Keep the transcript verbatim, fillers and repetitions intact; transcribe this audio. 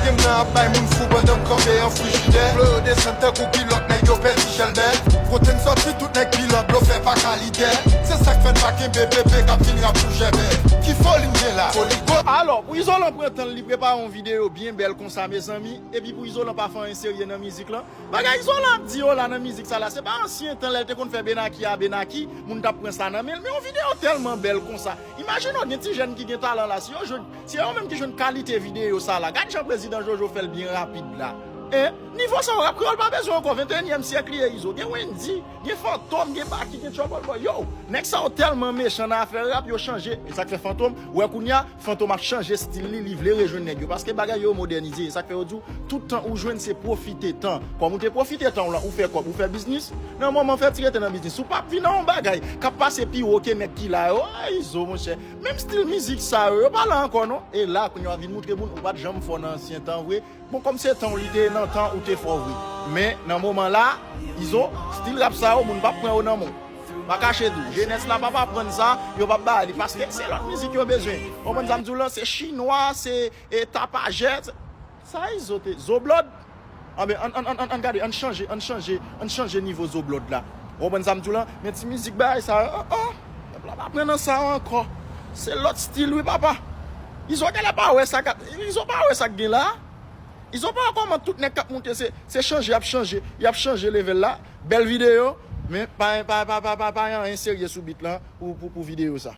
Gen m nan ap bay moun fou pandan m kanpe an frijidè. Flo yo desann tankou kilòt, nèg yo pèdi chèlbè. Kote m sòti, tout nèg bilan blofè pa kalite. Se sa k fè n pa kenbe bebe k ap vin rap pou jèbè. Ki foli m gen la? Foli go. Alò, pou Izolan pran tan l, li prepare yon videyo byen bèl konsa, mezanmi. Epi pou Izolan pa fè anyen serye nan mizik lan. Bagay Izolan ap di yo la nan mizik sa la, se pa ansyen tan lè l te konn fè Benaki a Benaki, moun t ap pran sa nan men l. Men yon videyo tèlman bèl konsa. Imajine w gen ti jèn ki gen talan la, si yo jwenn, se yo menm ki jwenn kalite videyo sa la. Gad jan prezidan Jojo fè l byen rapid la. Hein? Nivo sa yo, rap kreyòl pa bezwen ankò, venteyinyèm syèk li ye, Izo. Gen Wendy, gen Fantom, gen Baky, gen Trouble Boy. Yo, nèg sa yo tèlman mechan nan afè rap, yo chanje. E sa k fè Fantom, wè kounye a, Fantom ap chanje stil li, li vle rejwenn nèg yo. Paske bagay yo modènize. E sa k fè yo di w, tout tan ou jwenn se pwofite tan. Kòm ou te pwofite tan w lan, ou fè kòb, ou fè biznis. Nan moman fè ti rete nan biznis. Ou p ap vin nan yon bagay k ap pase pi wo ke nèg ki la yo. Ay, Izo, monchè. Menm stil mizik sa yo, yo pa la ankò non. E la, kounye a w ap vin moutre moun, ou pa t janm fò nan ansyen tan vre. Bon, kòm se tan w li te ye nan tan ou te fò vre. Men, nan moman la, Izo, stil rap sa yo, moun p ap pran yo nan men w. Pa kache tou, jenès la p ap aprann sa, yo p ap ba li, paske se lòt mizik yo bezwen. Konprann sa m di w lan, se chinwa, se e tapajè, se, sa Izo te, Zoblòd. Anben, ann, ann, ann, ann, ann gade, ann chanje, ann chanje, ann chanje nivo Zoblòd la. Konprann sa m di w lan, men ti mizik bagay sa yo, oh, oh, pèp la pa pran nan sa yo ankò. Se lòt stil wi, papa. Izo genlè pa wè sa k ap, Izo pa wè sa k gen la. Izo pa wè kòman tout nèg k ap moute, se, se chanje y ap chanje, y ap chanje level la. Bèl videyo, men pa, pa, pa, pa, pa, pa anyen serye sou beat lan pou, pou, pou videyo sa.